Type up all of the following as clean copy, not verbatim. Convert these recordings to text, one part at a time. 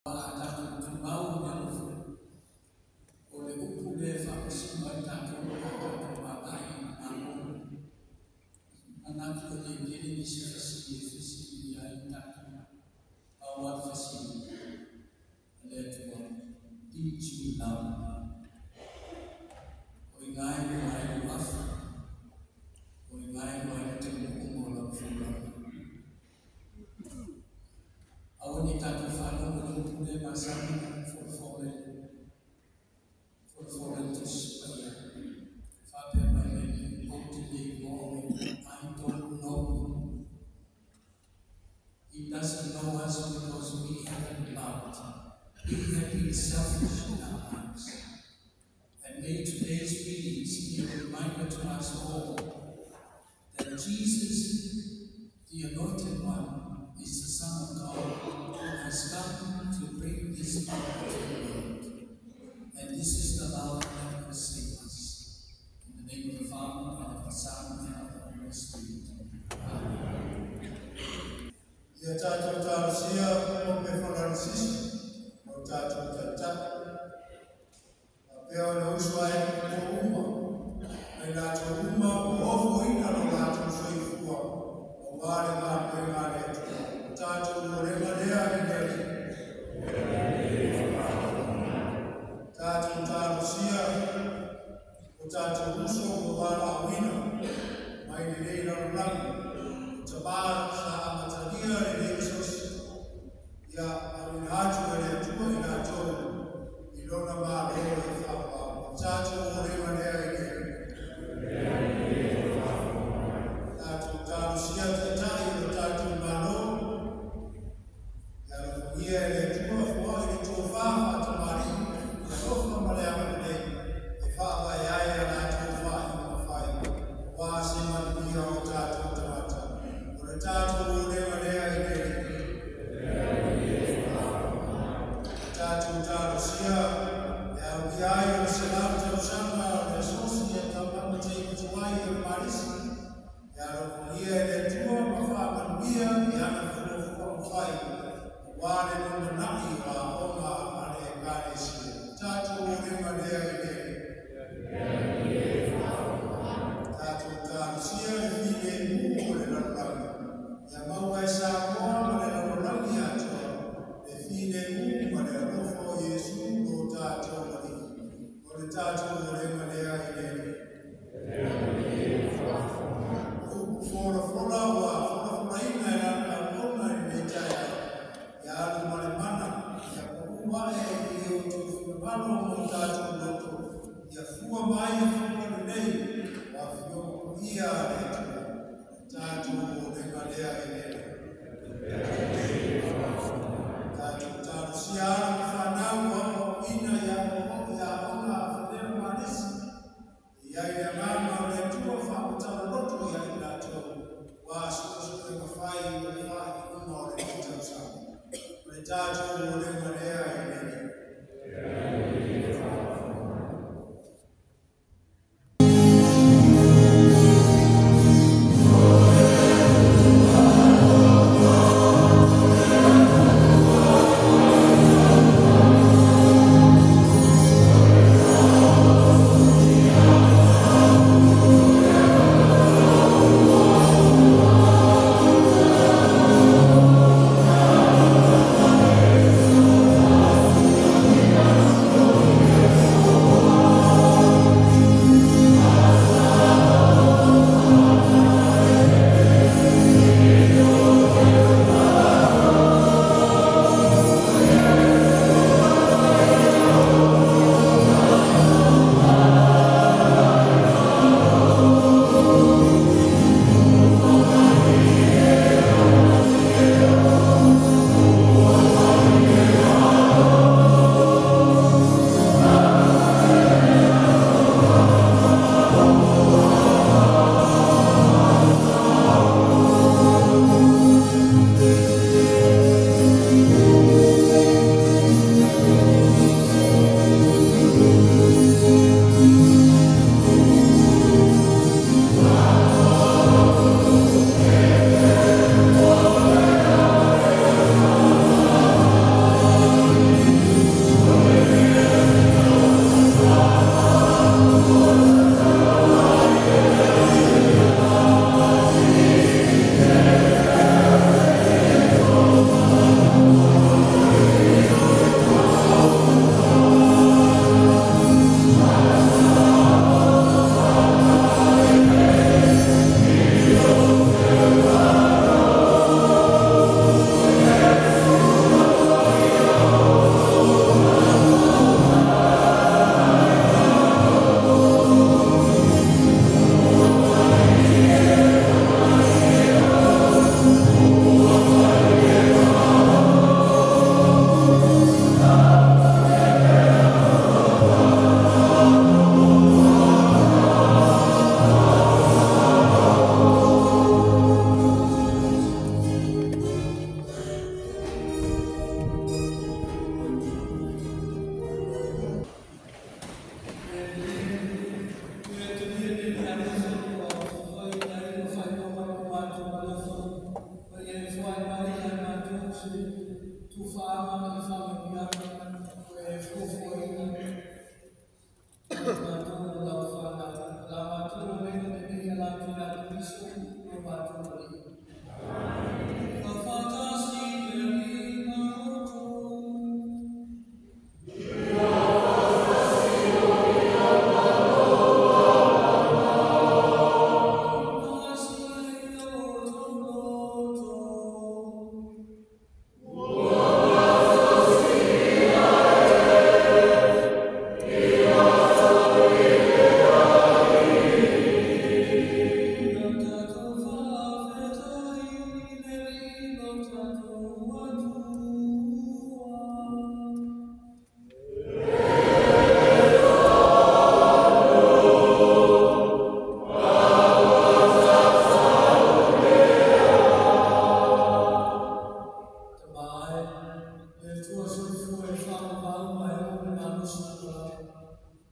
A tatou tumau i le alofa, o le upu lea e faamasino ai tatou o tatou agai i Malo. Manatu e le tele nisi fesili e fesiligia ai tatou. Pau lava le fesili a le Atua, "Did you love me?" O i ina e lua ai lou afu, o i ina e lua ai le taunuuga o lau folauga. Aua ne i tatou faalogo i le upu lea masani na folafola folafola i le Tusi Paia. Faapea mai le Alii, "Ou te le iloa oe." I don't know you. He doesn't know us because we haven't loved. We have been selfish in our lives. And may today's readings be a reminder to us all that Jesus, the Anointed One, is the Son of God who has come to bring this love to the world. And this is the love that will save us. In the name of the Father, and of the Son, and of the Holy Spirit. Amen. Ia tatou talosia ope falalasisi o tatou taitai. Faapea ona uso ai o uma, mai latou uma ua ofoina lo latou soifua, auā le galuega a le Atua. O tatou olega lea i le Alii. Tatou talosia o tatou uso ua valaauina mai lenei lalolagi, o tamā sa amatalia lenei asosi, ia auina atu e le Atua i latou i lona Malo e faaauau. O tatou olega lea i le Alii. Tatou talosia taitai o lo tatou Malo, ia alofagia e le Atua foai le tofā faatamalii, le alofa ma le agalelei e faavae ai a latou faaiuga fai, auā se manuia o tatou tagata. O le tatou olega lea i le Alii. Tatou talosia le aulia ai o le 100 tausaga o le asosi e taumamataimatuai o le Malisi, ia alofagia e le Atua ma faamanuia i ana fuafuaga fai, auā le lumanai o aoga a le Ekalesia. Tatou olega lea i le Alii. Tatou talosia le filemu o le lalolagi, ia maua e Samoa ma le lalolagi atoa le filemu ma le alofa o Iesu lo tatou Alii. O le tatou olega lea i le Alii. O upu folafola ua folafolaina e lana auauna i lenei taeao, ia alu ma le mana, ia pau ae i outou finagalo ma o tatou loto, ia fua mai fua lelei o afioga paia a le Atua. O le tatou olega lea i le Alii. Tatou talosia alo ma fanau ua aoaoina i aoga a Falera Malisi, ia i le agaga o le Atua faamatala loto ia i latou, ua suesuega fai o le faaiuga o lenei tausaga. O le tatou olega lea i le Alii.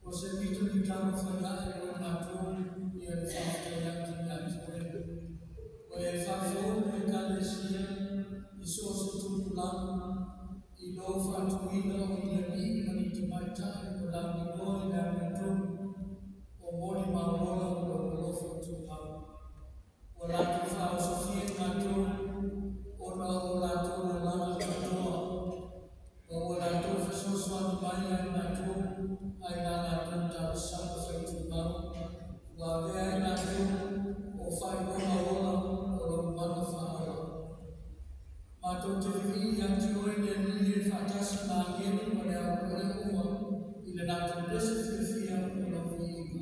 O se mito ni tano whaiae o e mātou i a le whawhtai atu i a te oe. O e whawhou e kalesia i so se tupulaga i lo whaatuina o ni ani ma ni te maitai o langi loa i le amiotonu o moli mauola o lo alofa tumau. Ua latou faaosofia i matou ona o latou lalaga katoa ma ua latou fesoasoani mai ai matou ai la latou talosaga faitumau ua avea ai latou o faailoga ola o lou mana faaola. Matou te vivii ia te oe le Alii e faatasi ma agelu ma le aupo'e uma i le latou pese fiafia o lau viiga.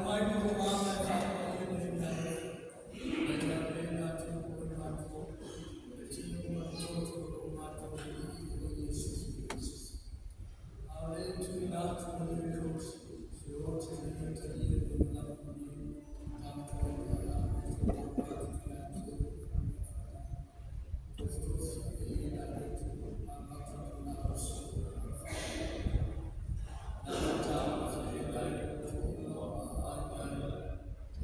Mai le aloaga e faavaea nei alofa, ina ia avea matou o e matou, o le tino ma le toto o lo matou Alii o Iesu Keriso. A o le tuuina atu o lenei kosi, se ote le talia i le malaga nei, tatou e a atu ia te oe totofi e ia le amata o la oso na whakatau whaerai o tō ai ai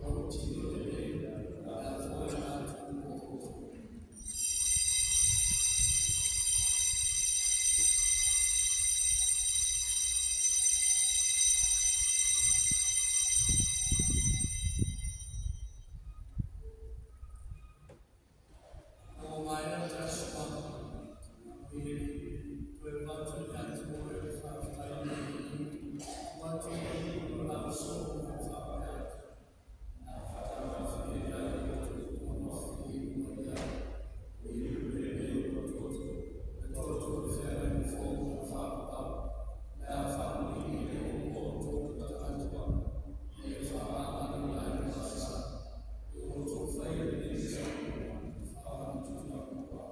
o tino lelei le a foe mātou o o. O mai a tasuaga, e toe vatu ia te oe le whawhtai nei atu o la oso o le whawhai atu. Nā whakatau whaerai o tō ono whii mua ia o i lelei o toto, le toto o wherai o fō o whakapau, le a whakamili le o o tō tagata, e whaanganu ai o asa, e o tō whai le sa, whaanutuna kua.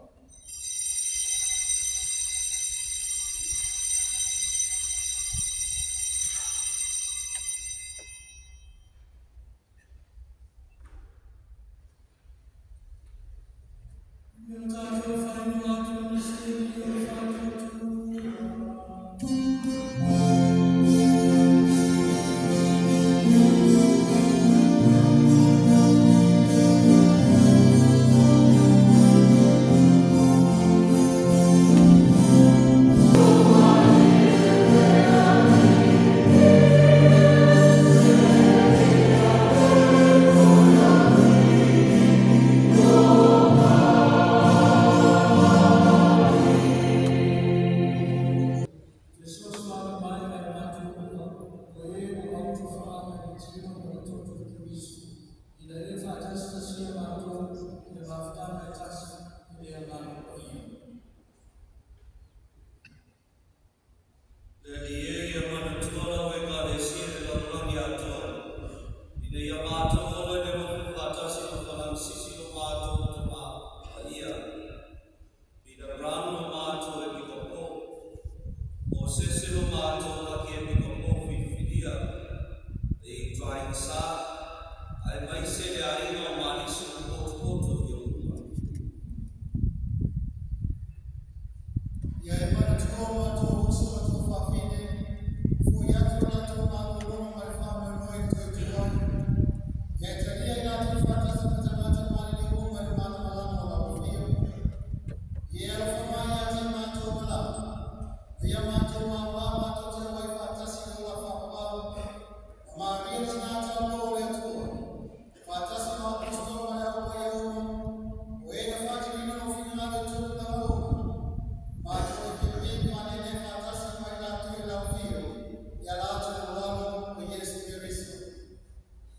Ia tātou whainua atu misteri o le whaatutua. Fesoasoani mai ai matou uma, o e o autu whaaga i tino o le toto o Keriso, ina ia faatasitasia matou i le mafutaga e tasi i le Agaga Paia. Le Alii e ia manatua lau Ekalesia i le lalolagi atoa, ina ia matou ola i le nofo faatasi ma Falagisisi lo matou Tamā Paia, Peter Brown lo matou Epikopo, Mosese lo matou Akiepikopo filifilia, le ituaiga sa, aemaise le aiga o Malisi ma potopoto i ona uma. Ia e